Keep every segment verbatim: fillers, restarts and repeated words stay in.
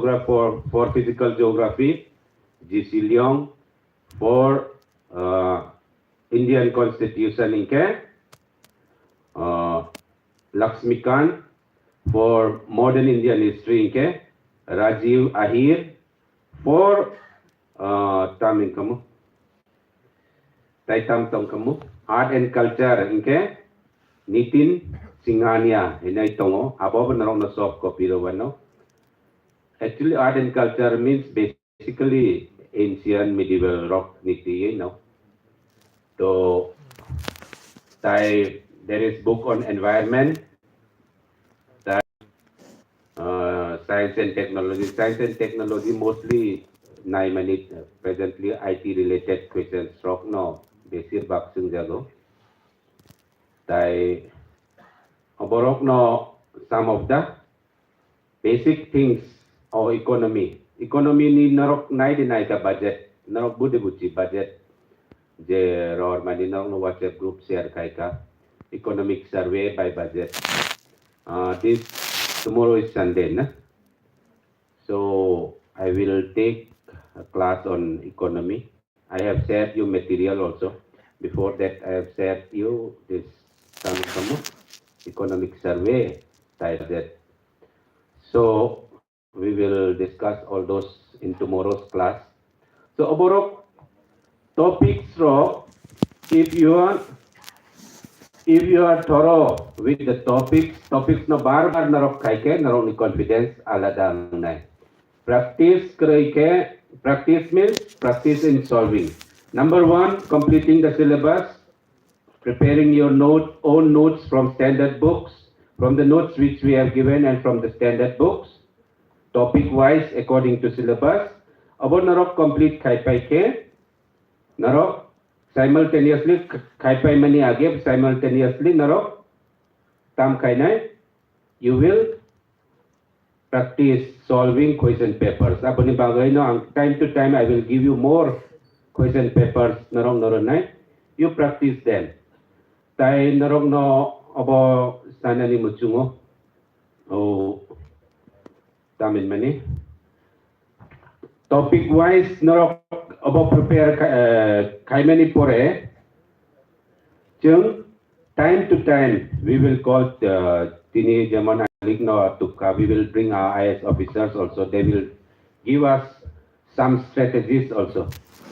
geographer for physical geography, G C Leong, for uh, Indian Constitution hingke uh, Laxmikant, for modern Indian history hingke Rajiv Ahir, for uh, taming kamu taitam tong kamu art and culture hingke Nitin Singhania hinai tongo, abo bo norok no soft copy ro wano. Actually, art and culture means basically ancient medieval rock niti, you know. So, tai, there is book on environment, tai, uh, science and technology. Science and technology mostly nai mani, uh, presently I T related questions rock no besir bak sung jago. Tai, oborok no some of the basic things of economy. Economy ni norok nai di nai ka budget, norok budi buchi budget. Je ror mani norok no WhatsApp group share kai ka. Economic survey by budget. Uh, this tomorrow is Sunday, na? So I will take a class on economy. I have shared you material also. Before that, I have shared you this some, some economic survey type that. So we will discuss all those in tomorrow's class. So oborok topics ro, if you are, if you are thorough with the topics, topics no bar bar norok khai ke norok ni confidence alada nai. Practice krai ke, practice means practice in solving. Number one, completing the syllabus, preparing your note, own notes from standard books, from the notes which we have given and from the standard books, topic wise according to syllabus. Abo norok complete khai pai ke, norok simultaneously khai pai mani age, simultaneously norok tam khai nai, you will practice solving question papers. Aboni bagwi no ang time to time I will give you more question papers norok norok nai. You practice them. Tai norok no obo sanani muchungo. O tamin mani topic wise norok obo prepare kha-, eh, khaimani pore chwng time to time we will call, uh, tini jemon alikno tukha, we will bring our I A S officers also, they will give us some strategies also.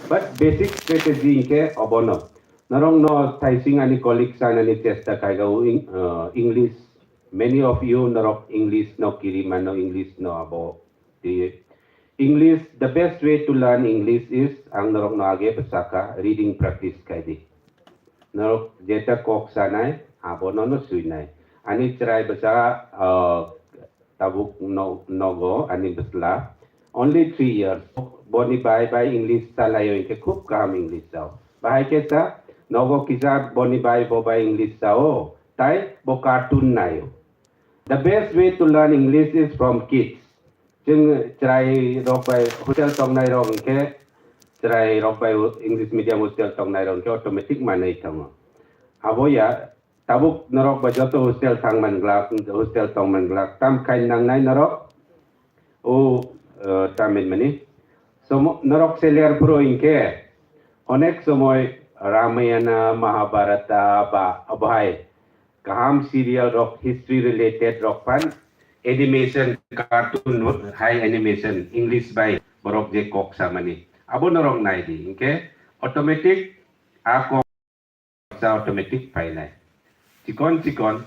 But basic strategy hingke obono. Norok no thaising ani colleague sanani chesta khaigao Eng-, uh, English. Many of you norok English no kiri mano, English no abo twi. English, the best way to learn English is, ang norok no age bwsaka, reading practice khai di. Norok jeta kok sanai, abo no no suinai. Ani chwrai bwsa, uh, tabuk no-, nogo ani bwsla. Only three years. Boni bai bai English salaio hingke khub kaham English sao. Bahai ke sa, nogo kisa boni bai bo bai English sao, tai bo cartoon naio. The best way to learn English is from kids. Chwng chwrai rok bai hostel tongnai rok hingke, chwrai rok bai English medium hostel tongnai rok hingke automatic manai thango. Abo ya, tabuk norok bai joto hostel thang man glak, hostel tong man glak, tam khai nangnai norok. O, eh, tam min mani. Somo-, norok seler pro hingke, onek somoi Ramayana, Mahabharata ba, abohai kaham serial rok, history related rok phan, animation, cartoon hai animation, English bai borok je kok samani. Abo norok nai di, hingke automatic a kok sa automatic phainai. Chikon chikon,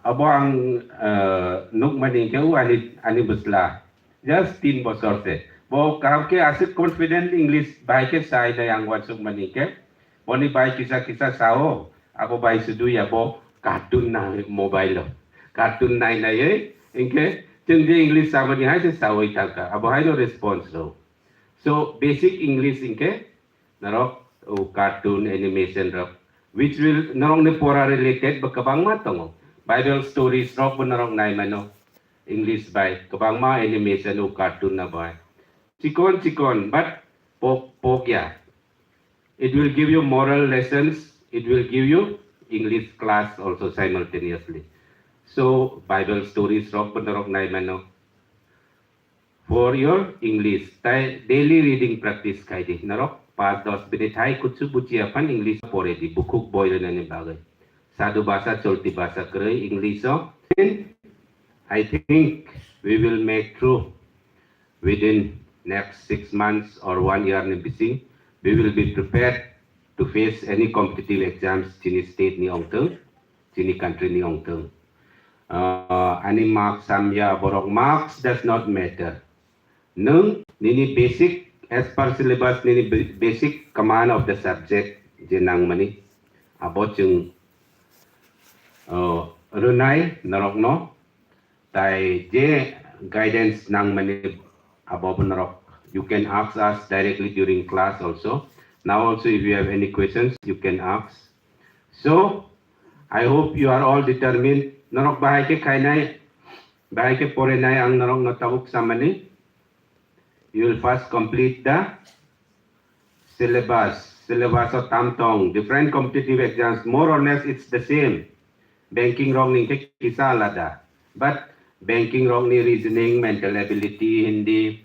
abo ang, eh, nukmani hingke o ani, ani bwsla. Just tin bosor se. Bo kaham ke aswk confident English bai ke sai nai ang wansukmani hingke. Boni bai kisa kisa sao, abo bai sudu ya bo cartoon nai mobile o. Cartoon nai nai ei, hingke chwng je English samani hai se sawi thangka. Abo hai no response rw. So basic English hingke norok o cartoon animation rok, which will norok ni pora related bo kwbangma tongo. Bible stories rok bo norok nai mano English bai, kwbangma animation o cartoon na bai. Chikon chikon, but pok, pok ya. It will give you moral lessons, it will give you English class also simultaneously. So Bible stories rok bo norok nai mano. for your English. Tai daily reading practice khai di. Norok pas dos minute hai kuchu buchia phan English pore di. Bukhuk boi rwnani bagwi. Sadhu bhasha, cholti bhasha kwrwi English o. I think we will make through within next six months or one year ni bising. We will be prepared to face any competitive exams chini state ni ongthung, chini country ni ongthung. Uh, ani marks hamya borok, marks does not matter. Nwng nini basic, as per syllabus, nini ba-, basic command of the subject je nangmani, abo chwng, uh, rwnai norokno. Tai je guidance nangmani abo bo norok, you can ask us directly during class also. Now also, if you have any questions, you can ask. So, I hope you are all determined. Norok bahai khe khainai, bahai khe porinai ang norokno tabuk samani. You will first complete the syllabus. Syllabus o tam tong, different competitive exams, more or less it's the same. Banking rok ni khe kisa alada. But banking rok ni reasoning, mental ability, Hindi,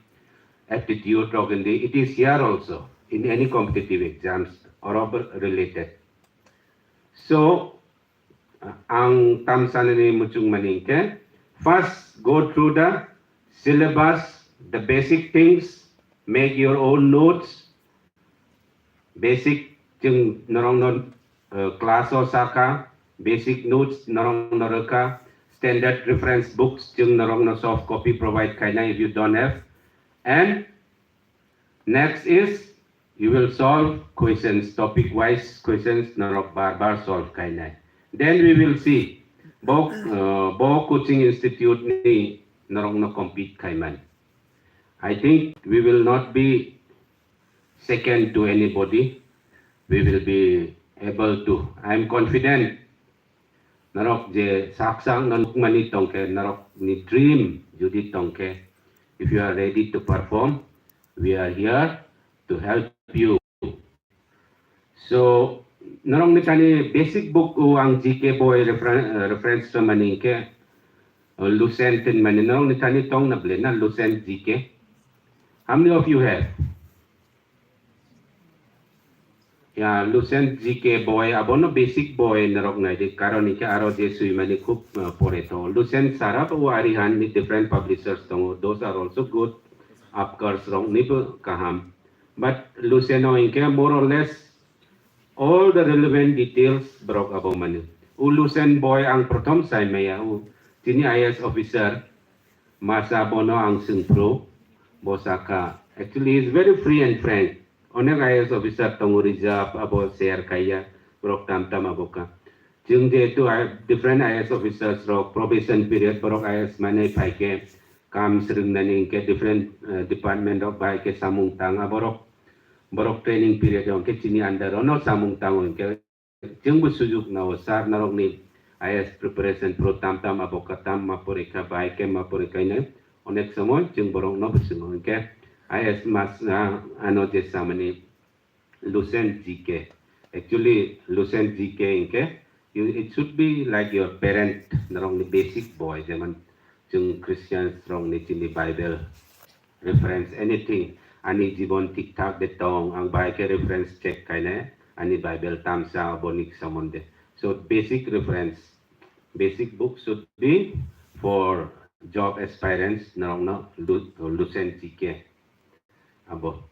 aptitude rok Hindi, it is here also in any competitive exams or related. So, ang tam sanani muchungmani hinkhe, first go through the syllabus, the basic things, make your own notes, basic chwng norokno, uh, class o sakha, basic notes norokno rwkha, standard reference books chwng norokno soft copy provide khaina if you don't have, and next is you will solve questions, topic wise questions norok bar bar solve khainai. Then we will see bo, uh, bo coaching institute ni norokno compete khaimani. I think we will not be second to anybody. We will be able to. I am confident. Norok je sak sak no nukmani tongkhe, norok ni dream jodi tongkhe, if you are ready to perform, we are here to help you. So, norok ni thani basic book o ang G K boi referen-, reference to mani ke, uh, Lucent tin mani norok ni thani tong na ble na Lucent G K. How many of you have? Ya, Lucent G K boi, abono basic boi norok nai di, karon hingke aro je sui mani khub, uh, pore to. Lucent sara bo Arihan ni different publishers tongo, those are also good. Apkars rok ni bo kaham. But Lucent o hingke more or less all the relevant details borok abo mani. U Lucent boi ang prothom sai maya, u chini I A S officer, masa bono ang swngphru, bo sakha. Actually, he is very free and frank. Onek I A S officer tongo reserve, abo share khaiya, borok tam tam abo kha. Chwng jehetu I-, different I A S officers rok probation period, borok I A S manwi phaikhe, kam swrwngnani hwnkhe different, eh, department rok bai khe samung tang, aborok, borok training period o hwnkhe chini under o no samung tango hwnkhe, chwngbo sujuk nao sir norokni I A S preparation pro tam tam abo kha tam ma porikha bai khe ma porikha hwnwi onek somoy chwng borokno bo swngo hwnkhe I A S mas, ah, ano je samani Lucent G K. Actually, Lucent G K hingke, you, it should be like your parent, norokni basic boi, jemon chwng Christians rokni chini Bible reference, anything, ani jibon thik thak de tong, ang bai khe reference check khaine, ani Bible tamsa boni somonde. So, basic reference, basic book should be for job aspirants, norokno Lu-, Lucent G K. Abo.